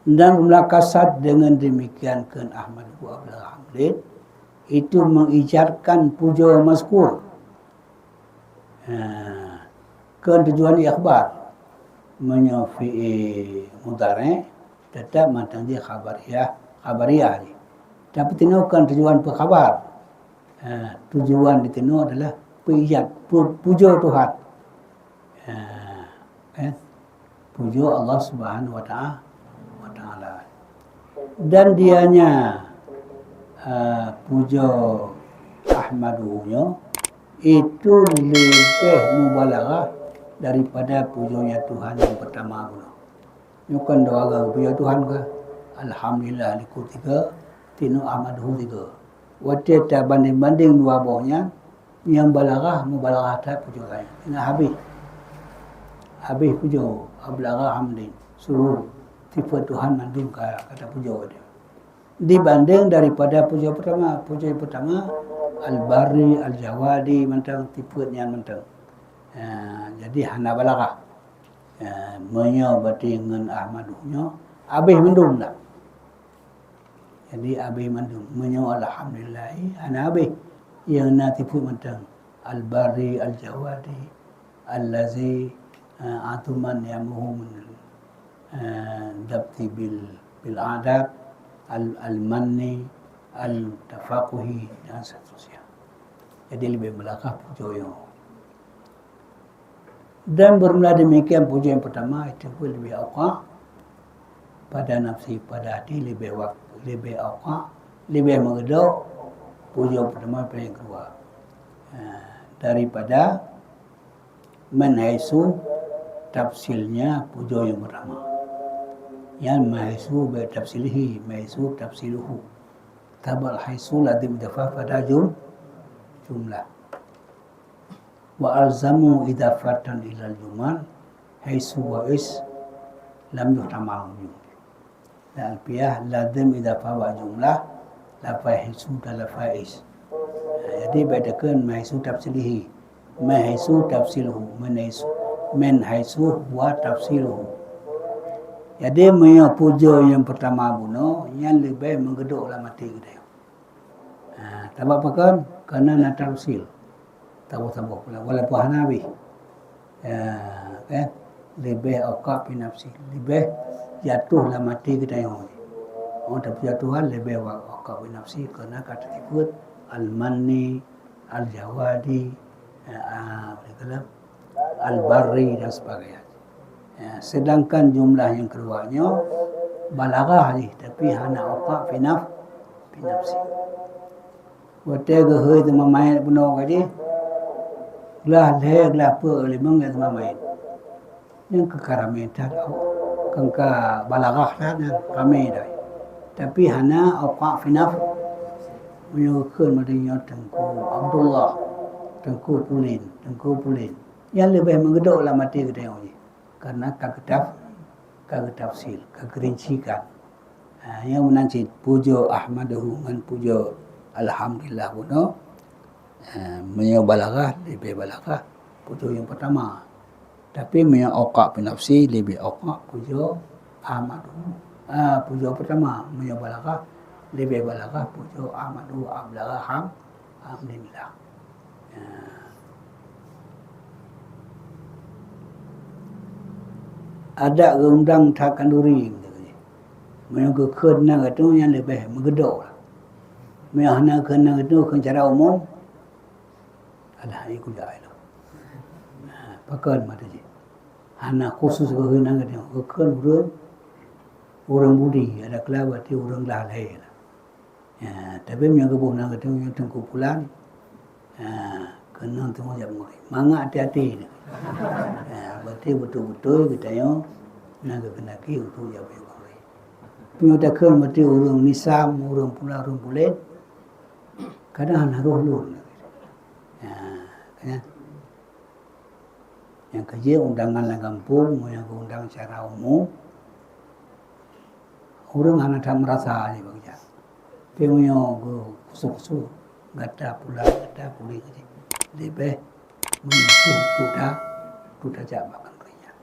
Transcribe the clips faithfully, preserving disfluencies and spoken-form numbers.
Dan mula kasad dengan demikian kheun Ahmad bin Abdul Hamid itu mengijadkan pujoe mazkur. Ha, kheun tujuan ikhbar. Meunyoe fi'il mudhari' tetap mantong jih khabariah, khabariah jih. Tapi tinoe kheun tujuan peukhabar. Ha, tujuan di tinoe adalah peuijad, pu-, pujoe Tuhan. Ha, eh, pujoe Allah Subhanahu wa Ta'a, wa Taala. Dan dianya, eh, pujoe Ahmadu nyoe itu leubeh mubalaghah daripada pujoe Tuhan nyang peutama bunoe. Nyoe kan dua gaga pujoe Tuhan ka. Alhamdulillah likot tiga, tinoe Ahmaduhu tiga. Watée tabandeng-bandeng dua boh nyan, nyang balaghah mubalaghah that pujoe nyan. Keunan habéh. Habéh pujoe, ablaghah hamdin. Seluruh sifat Tuhan mandum ka, ka tapujoe. Dibandeng daripada pujoe peutama. Pujoe peutama, Al-Barri, Al-Jawadi, mantong sifat nyan mantong. Ha, jadi hana balaghah. Ha, meunyoe berarti ngon Ahmadu nyoe, habéh mandum dah. Jadi, habéh mandum. Meunyoe alhamdulillah, hana habéh. Nyang na sifat mantong. Al-Barri, Al-Jawadi, Allazi, eh, Atuman Yamuhu min, eh, Dabti bil, bil Adat, Al-, Al-Manni, Al-Tafaquhi, dan seterusnya. Jadi, leubeh meulakah pujoe nyoe. Dan bermula demikian pujoe nyang peutama itu pun leubeh auka pada nafsi, pada hati leubeh wak-, leubeh auka, leubeh meugeudok pujoe peutama pada nyang keudua. Ha, daripada min haitsu tafsilnya pujoe nyang peutama. Nyan min haitsu bi tafsilihi, min haitsu tafsiluhu. Tabal haitsu lazim idhafah pada jum-, jumlah. Wa alzamu idhafatan ilal jumal, haitsu wa is lam yuhtamal. Lam Alfiyah, lazim idhafah bak jumlah, lafai haitsu dan lafai is. Ha, jadi, bak takheun min haitsu tafsilihi, min haitsu tafsiluhu, min haitsu, min haitsu huwa tafsiluhu. Jadi, meunyoe pujoe nyang peutama bunoe, nyan leubeh meugeudok lam até geutanyoe. Ha, sabab pakon? Karena na tafsil. Saboh-saboh pula, walaupun hana habéh. Ya, kan? Leubeh auka fi nafsi, leubeh jatuh lam até geutanyoe. Oh, tapi jatuh kan leubeh wa-, auka fi nafsi, karena ka teusifeut Al-Manni, Al-Jawadi, ya, ah, apa dia kata? Al-Barri dan sebagainya. Ya, sedangkan jumlah nyang keudua nyoe balaghah jih, tapi hana auka fi naf-, fi nafsi. Watée geuhôi teuma manyét bunoe ka jih, glah lhée, glah peuet, limong glah teuma manyét. Nyan keuh ka ramé that, kon ka balaghah that nyan, ramé that. Tapi hana auka fi naf-, meunyoe geukheun maté nyoe Teungku Abdullah, Teungku Pulen, Teungku Pulen. Nyan leubeh meugeudok lam até geutanyoe jih. Karena ka geutaf-, ka geutafsil, ka geurincikan. Ha, nyang meunan cit pujoe ahmaduhu ngon pujoe alhamdulillah bunoe. Ha, meunyoe balaghah, leubeh balaghah pujoe nyang peutama. Tapi meunyoe auka fi nafsi, leubeh auka pujoe ahmaduhu. Ha, pujoe peutama, meunyoe balaghah, leubeh balaghah pujoe ahmaduhu, ablaghah ham-, Alhamdulillah. Ya. Adak geuundang that khanduri. Meunyoe geukheun na geutanyoe nyan leubeh meugeudok. Meunyoe hana kheun na geutanyoe, kheun cara umum, alah, ikut aja. Ha, pakon mata jih. Hana khusus geukheun na geutanyoe. Geukheun ureuëng, ureuëng budi, ada kala berarti ureuëng lalai. Ya, tapi meunyoe geuboh na geutanyoe Teungku Pulan, ya, keunoe teungoh jak meunguri. Mangat até-até. Ya, berarti beutôi-beutôi geutanyoe na geukeunaki untuk jak meunguri. Meunyoe takheun berarti ureuëng Nisam, ureuëng Pulan, ureuëng Pulen, kadang hana roh lôn. Ya, kan? Nyang keujeuet undangan lam gampông, meunyoe geuundang secara umum, ureuëng hana that meurasa jih bak jak. Tapi meunyoe geukusu-kusu, gata Pulan, gata Pulen, leubeh meunyoe tu, tu ta-, tu tajak bak khanduri nyan.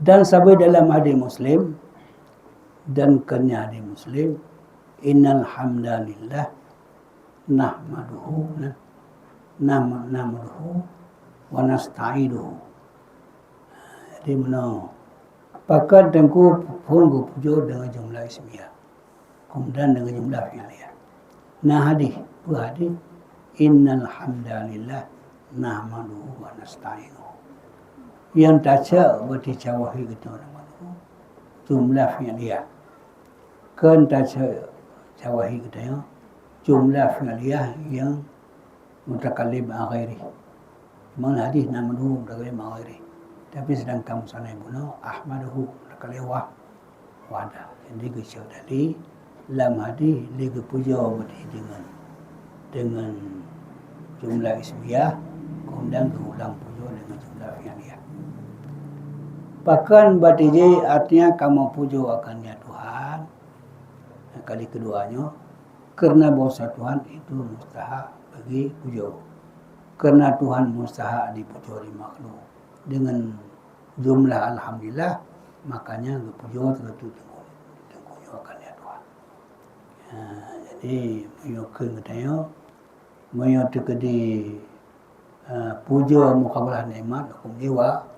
Dan sabé dalam hadis Muslim, dan keu nyan hadis Muslim, "Innal hamdalillah nahmaduhu, nah, nah, nahmaduhu wa nasta'inuhu." Jadi meunoe, pakon Teungku phon geupujoe deungon jumlah ismiyah, kemudian deungon jumlah fi'liyah. Na hadis, peue hadis? "Innal hamdalillah nahmaduhu wa nasta'inuhu." Nyang tacok beuti cawahi geutanyoe nahmaduhu, jumlah fi'liyah. Kon tacok cawahi geutanyoe, jumlah fi'liyah nyang mutakallim ma'a ghairih. Cuma hadis nahmaduhu mutakallim ma'a ghairih. Tapi sedangkan musannif bunoe ahmaduhu mutakallim wa-, wahdah. Jadi geucok tadi lam hadis lé geupujoe beuti deungon, deungon jumlah ismiyah, kemudian geuulang pujoe deungon jumlah fi'liyah. Pakon beuti jih artinya kamoe pujoe akan nyan Tuhan? Kali keudua nyoe, karena bahwa Tuhan itu mustahak bagi pujoe. Karena Tuhan mustahak dipujoe di makhluk. Dengan jumlah alhamdulillah, makanya geupujoe teuka teungku, teungku nyoe akan nyan Tuhan. Ha, jadi, meunyoe kheun geutanyoe, meunyoe teukeudi, eh, pujoe mukabalah nikmat, huköm jih wa-,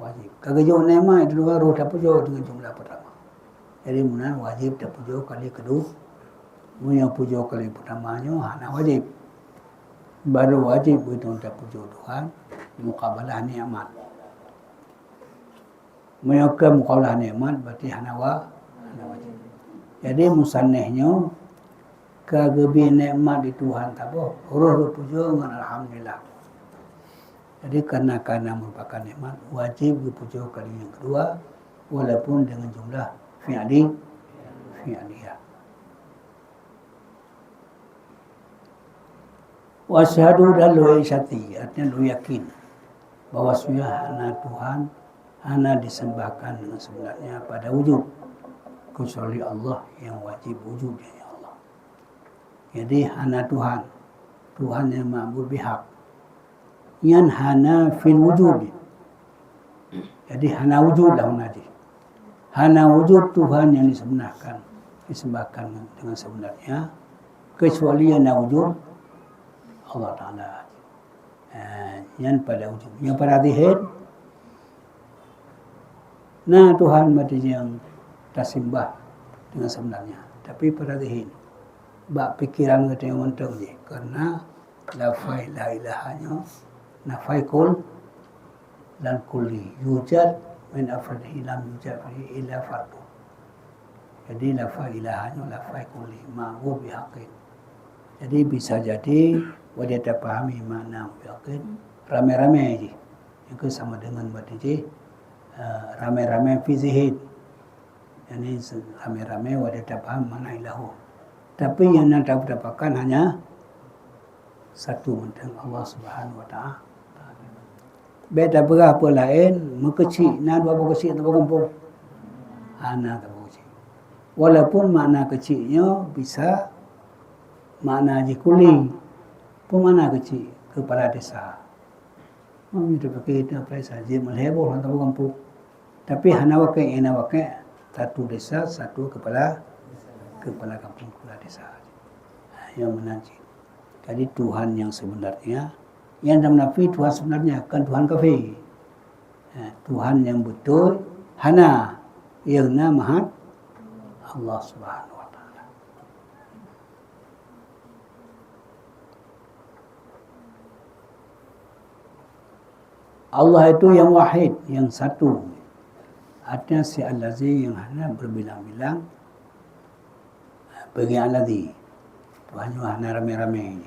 wajéb. Ka geujok nikmat, itu dua roh tapujoe deungon jumlah pertama. Jadi, meunan wajéb tapujoe kali keudua. Meunyoe pujoe kali pertama nyoe hana wajéb. Baru wajéb beutôi tapujoe Tuhan, mukabalah nikmat. Meunyoe keu mukabalah nikmat, berarti hana wa-, hana wajéb. Jadi, musannif nyoe ka geubri nikmat di Tuhan saboh, roh geupujoe ngon alhamdulillah. Jadi, karena, karena merupakan nikmat, wajéb geupujoe kali nyang keudua, walaupun deungon jumlah fi'li, fi'liyah. Wa asyhadu, dan lôn syahadati, artinya lôn yakin, bahwasanya hana Tuhan, hana disembahkan dengan sebenarnya pada wujud, kecuali Allah yang wajib wujud, yakni Allah. Jadi, hana Tuhan, Tuhan yang ma'bud bihaq. Nyan hana fil wujud. Jadi, hana wujud lah hana jih. Hana wujud Tuhan yang disebenarkan, disembahkan dengan sebenarnya, kecuali yang na wujud Allah Ta'ala. Eh, nyan pada wujud. Nyan pada zahir, na Tuhan maté nyang tasimbah dengan sebenarnya. Tapi pada zahir, bak pikiran geutanyoe mantong jih, karena lafai la ilaha nyoe nafai kul dan kulli. Yujad min afradihi, lam yujad fihi illa fardun. Jadi, lafai ilaha nyoe lafai kulli, ma'bud bihaqqin. Jadi, bisa jadi, watée tapahami makna bihaqqin, ramé-ramé jih. Nyang keu sama deungon bak jih, eh, ramé-ramé fi zihn. Yani, se-, ramé-ramé watée tapaham makna ilahu. Tapi nyang na tapeutapakan hanya satu mantong, Allah Subhanahu wa Ta'ala. Bék tapeugah peue laén, meukeuchik, na dua boh keuchik teubagampông. Hana teubagampông. Walaupun makna keuchik nyoe bisa makna jih kulli. Peue makna keuchik? Kepala desa. Meunyoe tapike itu apa saja, meulhèe boh lam gampông. Tapi hana wakèe, hana wakèe, satu desa, satu kepala, kepala gampông, kepala desa. Ha, nyang meunan cit. Jadi, Tuhan nyang sebenarnya, nyang dalam nafi Tuhan sebenarnya, bukan Tuhan kafé. Ha, Tuhan nyang beutôi hana, nyang na mahat Allah Subhanahu wa Ta'ala. Allah itu yang wahid, yang satu. Artinya si Allazi yang hana berbilang-bilang, bagi Allazi. Tuhan nyoe hana ramé-ramé.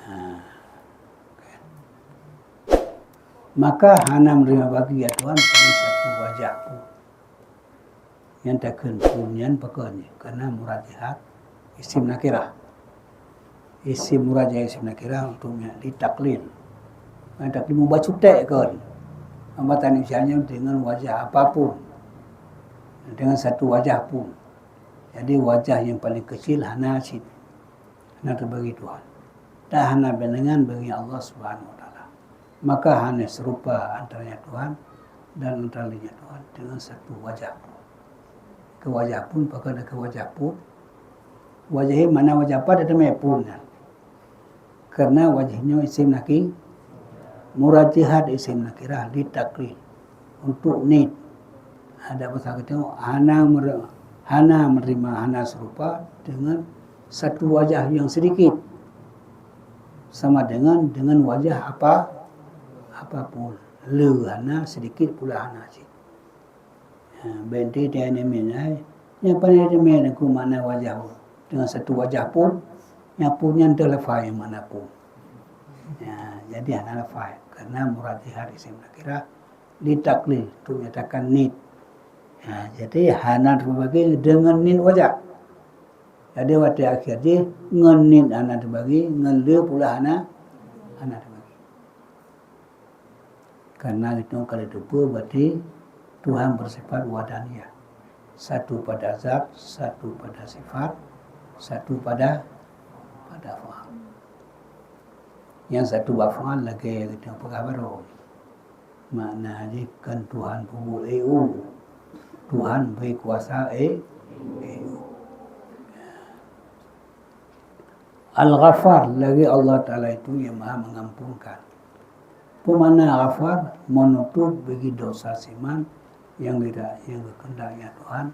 Ha. Maka hana menerima bagi ya Tuhan dengan satu wajah pun. Nyang takheun pun nyan pakon jih, karena muraja'ah isim nakirah. Isim muraja'ah isim nakirah untuk ditaklil. Nyang taklil mubacut ték kon. Hambatan Indonesia nyan dengan wajah apapun. Dengan satu wajah pun. Jadi wajah yang paling kecil hana cit. Hana teubagi Tuhan. Dan hana bandingan bagi Allah Subhanahu wa Ta'ala. Maka hana serupa antaranya Tuhan dan antara lé nyan Tuhan deungon satu wajah phon. Keu wajah phon, pakon keu wajah phon? Wajah nyan makna wajah pat, teuma phon nyan. Karena wajah nyoe isim naki-, murajjihat isim nakirah litaklid, untuk nit. Ada bahasa kita hana mer-, hana menerima, hana serupa dengan satu wajah yang sedikit sama dengan, dengan wajah apa, apapun. Le hana, sedikit pula hana cit. Ha, berarti dia ni min ai. Nyang paling dia min aku makna wajah. Dengan satu wajah phon, nyang phon nyan teulafai makna phon. Ya, jadi hana lafai. Karena murajjihat isim nakirah litaklid, untuk menyatakan nit. Ha, jadi hana terbagi dengan nit wajah. Jadi watèe akhir jih ngon nit hana teubagi, ngon le pula hana, hana teubagi. Karena itu kalau teupeu berarti Tuhan bersifat wahdaniyah. Satu pada zat, satu pada sifat, satu pada, pada af'al. Nyang satu af'al lagèe kita peugah baroe. Makna jih kan Tuhan peubuet, eh, u. Tuhan bri kuasa, eh, eh, u. Al-Ghaffar, lagèe Allah Taala itu yang Maha Mengampunkan. Peue makna Ghaffar? Menutup bagi dosa siman yang tidak, yang geukeundak ya Tuhan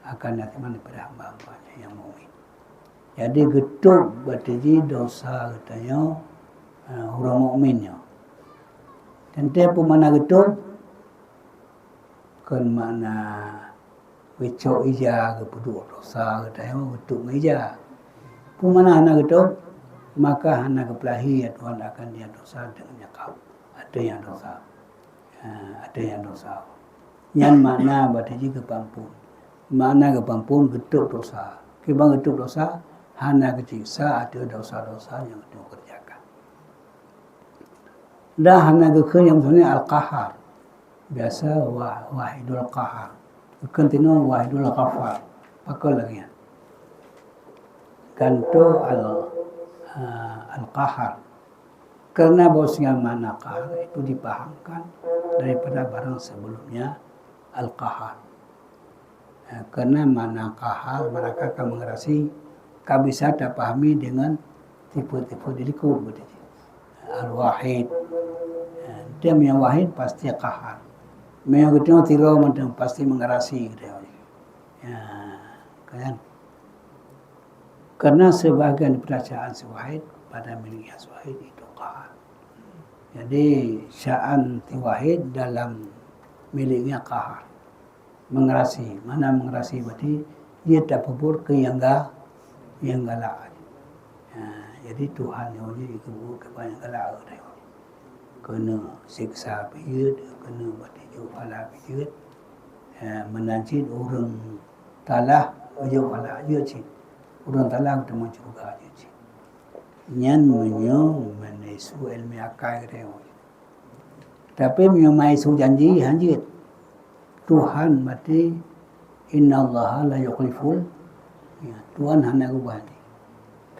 akan nasiman daripada hamba-hamba-Nya yang mukmin. Jadi geutôb batèe jih dosa geutanyoe, eh, ureueng mukmin nyoe. Teuntèe peue makna geutôb? Kon makna geucok ija geupeuduek dosa geutanyoe geutôb ngon ija. Peue makna hana geutôb? Maka hana geupeulahi ya Tuhan akan dia dosa deungon nyang ka ateueh nyang dosa. Ha, ateueh nyang dosa. Nyan makna batèe jih geupeuampôn. Makna geupeuampôn geutôb dosa. Kiban geutôb dosa, hana geusiksa ateueh dosa-dosa nyang geutanyoe keureujakan. Dan hana geukheun nyang meusanan Al-Qahhar. Biasa Wa-, Wahidul Qahhar. Geukheun tinoe Wahidul Ghaffar. Pakon lagèe nyan? Gantoe Al-, eh, Al-Qahhar. Karena bahwasanya makna qahar itu dipahamkan daripada barang sebelumnya Al-Qahhar. Eh, karena makna qahar, mereka ka mengerasi, ka bisa tapahami dengan tipe-tipe di likot, begitu. Al-Wahid. Eh, dia yang wahid pasti qahar. Meunyoe geutanyoe sidroe mantong pasti mengerasi, gitu. Ya, kan? Karena sebahagian perasaan si Wahid pada miliknya si Wahid itu qahar. Jadi, sya'an si Wahid dalam miliknya qahar. Mengerasi. Mana mengerasi berarti dia tapeubuet keu nyang ga-, nyang galak. Ha, jadi Tuhan nyoe jih geupeubuet keu nyang galak. Keuneuk siksa pih jeuet, keuneuk batijok phala pih jeuet. Ha, meunan cit ureueng talah, jok phala jeuet cit. Ureueng talah geutamong syeuruga jeuet cit. Nyan meunyoe meunan su ileumèe akai geutanyoe. Tapi meunyoe meunan su janji, han jeuet. Tuhan maté, "Innallaha la yukhliful," ya, Tuhan hana geubah janji.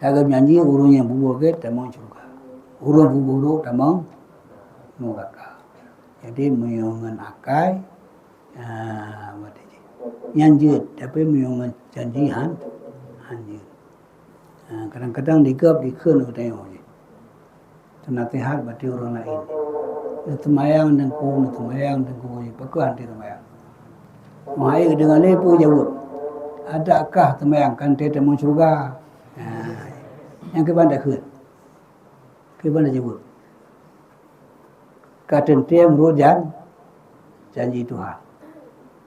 Ka geujanji ureueng nyang peubuet gét tamong syeuruga. Ureueng peubuet brôk tamong nuraka. Jadi meunyoe ngon akai, ah, maté jih. Nyan jeuet, tapi meunyoe ngon janji han, han jeuet. Ah, kadang-kadang digab dikheun geutanyoe jih. Teunaseuhat bak ureueng laén. Neuseumayang teungku, neuseumayang teungku, pakon han teumayang. Meuhai geudeungoe lé peue jaweueb. Adakah seumayang kan teutamong syeuruga? Ha, nyang kiban takheun. Kiban jaweueb. Ka teuntèe meurot jan-, janji Tuhan.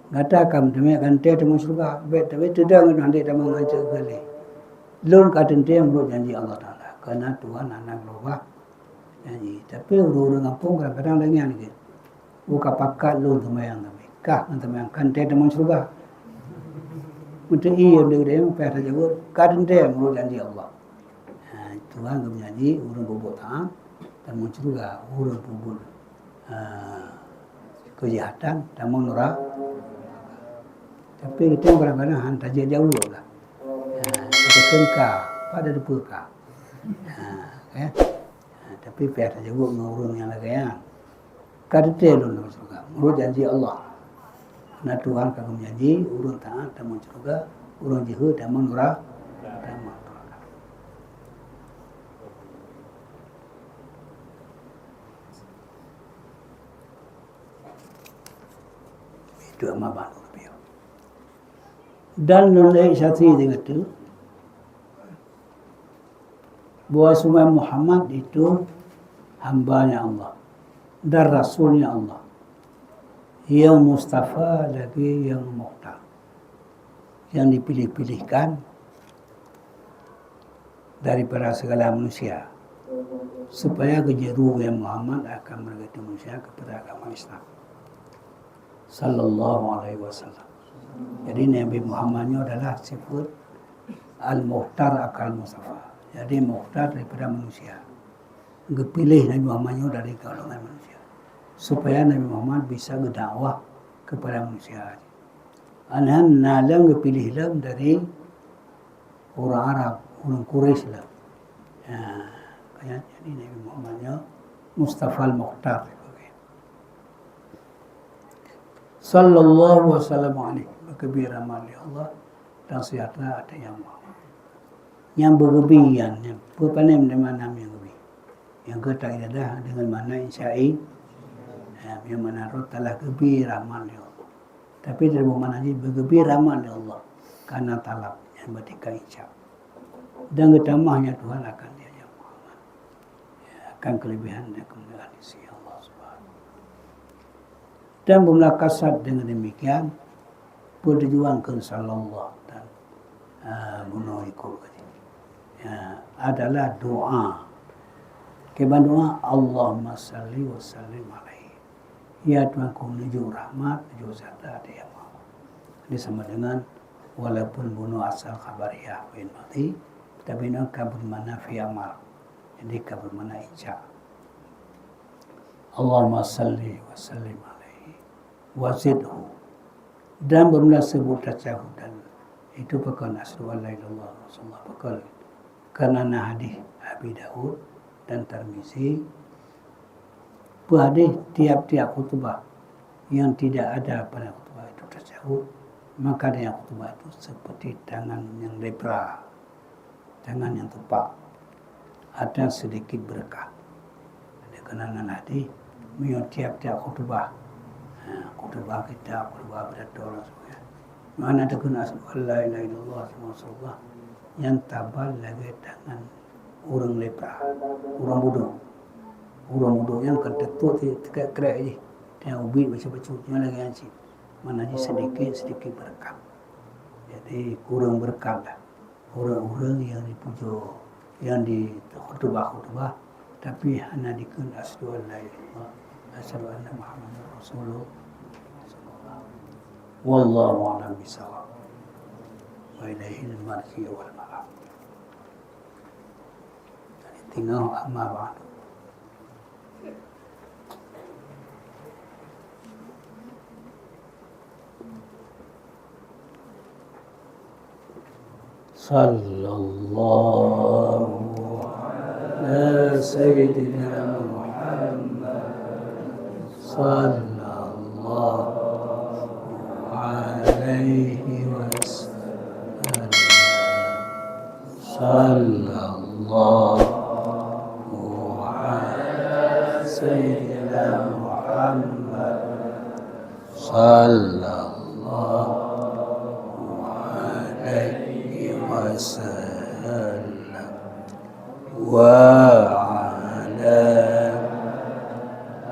Gata ka meuteumé kan teutamong syeuruga, bèk, tapi teudong ngon handék tamong ngon ceukeuleh. Lôn ka teuntèe meurot janji Allah Taala, karena Tuhan hana geurubah janji. Tapi ureueng-ureueng gampông kadang-kadang lagèe nyan geuh. "Ka pakat lôn seumayang, tapi kah ngon seumayang kan teutamong syeuruga." Meuteui ureueng deungon payah tajaweueb, ka teuntèe meurot janji Allah. Ha, Tuhan geujanji ureueng peubuet taat tamong syeuruga, ureueng peubuet, ha, keujahatan tamong nura-, tapi geutanyoe kadang-kadang han tajeuet jaweueb lah. Ha, geutanyoe ka, pat teupeue ka. Ha, kan? Ha, tapi payah tajaweueb ngon ureueng nyang lagèe nyan. Ka teuntèe lôn lam syeuruga, meunurot janji Allah. Karena Tuhan ka geumeujanji, ureueng taat tamong syeuruga, ureueng jeuhet tamong nura-, tamong nuraka. Itu amal bantu Nabi. Dan lôn lé saksi deungon tu, bahwa seumaya Muhammad itu hamba-Nya Allah dan rasul-Nya Allah, nyang mustafa lagi nyang mukhtar, nyang dipilih-pilihkan daripada segala manusia, supaya geujeuru Nabi Muhammad akan meureugoe manusia kepada agama Islam. Sallallahu alaihi wasallam. Jadi, Nabi Muhammad nyoe adalah sifat Al-Mukhtar Akal Mustafa. Jadi, mukhtar daripada manusia. Geupiléh Nabi Muhammad nyoe dari golongan manusia. Supaya Nabi Muhammad bisa geudakwah kepada manusia. Anhan na lom geupiléh lom dari ureueng Arab, ureueng Quraisy lom. Ha, makanya jadi Nabi Muhammad nyoe Mustafa Al-Mukhtar. Sallallahu wasallam alaihi, beugeubri rahmat lé Allah dan seujahteura ateueh Nabi Muhammad. Nyang beugeubri nyan, nyang peue pané nama nyang geubri. Nyang keu ta'idadah deungon makna insya'i, ya, nyang makna roh talah geubri rahmat lé Allah. Tapi dalam makna jih beugeubri rahmat lé Allah karena talab, nyang berarti ka insya. Dan geutamah nyan Tuhan akan dia, ya Muhammad, ya, akan kelebihan dan kemuliaan di sisi Allah Subhanahu. Dan beumeulah kasat deungon demikian, peutujuan keu sallallahu dan, ah, bunoe ikot tadi, ya, adalah doa. Kiban doa, Allahumma salli wa sallim alaihi. Ya Tuhanku, neujok rahmat, neujok seujahteura ateueh Muhammad. Jadi sama dengan, walaupun bunoe asal khabariah fi'il madhi, tapi nyan ka beumakna fi'il amar. Jadi ka beumakna insya. Allahumma salli wa sallim alaihi wa zidhu. Dan beumeulah seubut tasyahud dan itu pakon asyhadu an la ilaha illallah rasulullah pakon. Karena na hadis Abi Daud dan Tirmizi, peue hadis tiap-tiap khutbah yang tidak ada pada khutbah itu tasyahud, maka dengan khutbah itu seperti tangan yang lepra, tangan yang tupak, ada sedikit berkat. Jadi, keunan hadis, meunyoe tiap-tiap khutbah, ha, khutbah kitab, khutbah pidato dan sebagainya, meunan takheun asyhadu an la ilaha illallah Muhammadur Rasulullah, nyan tabal lagèe tangan ureueng lepra, ureueng budok. Ureueng budok nyan kan teutuek teukrek-krek jih, dan ubit bacut-bacut, nyan lagèe nyan cit. Makna jih sedikit-sedikit berkat. Jadi, kurang berkat lah. Ureueng-ureueng nyang dipujoe, nyang di khutubah-khutubah, tapi hana dikheun asyhadu an la ilaha illallah, asyhadu anna Muhammadar Rasulullah. Wallahu a'lam bishawab. Wa ilaihil marji' wal ma'ab. Tinggai amma ba'du. Sallallahu ala sayyidina Muhammad. Sallallahu alaihi wasallam. Sallallahu ala sayyidina Muhammad. Sallallahu alaihi wasallam. Wa ala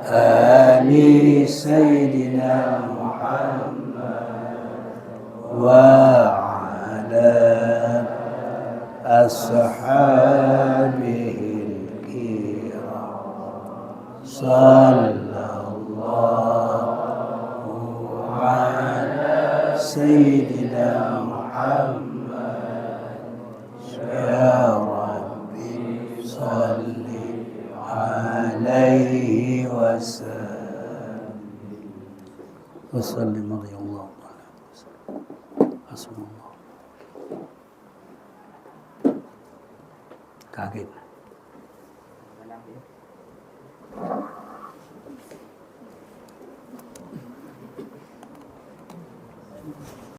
ali sayyidina Muhammad. Wa ala ashabihil kiram. Sallallahu ala sayyidina Muhammad. Ya Rabbi, salli alaihi wa sallim. Wa sallim radhiyallahu ta'ala. Hasbunallah. Kaget.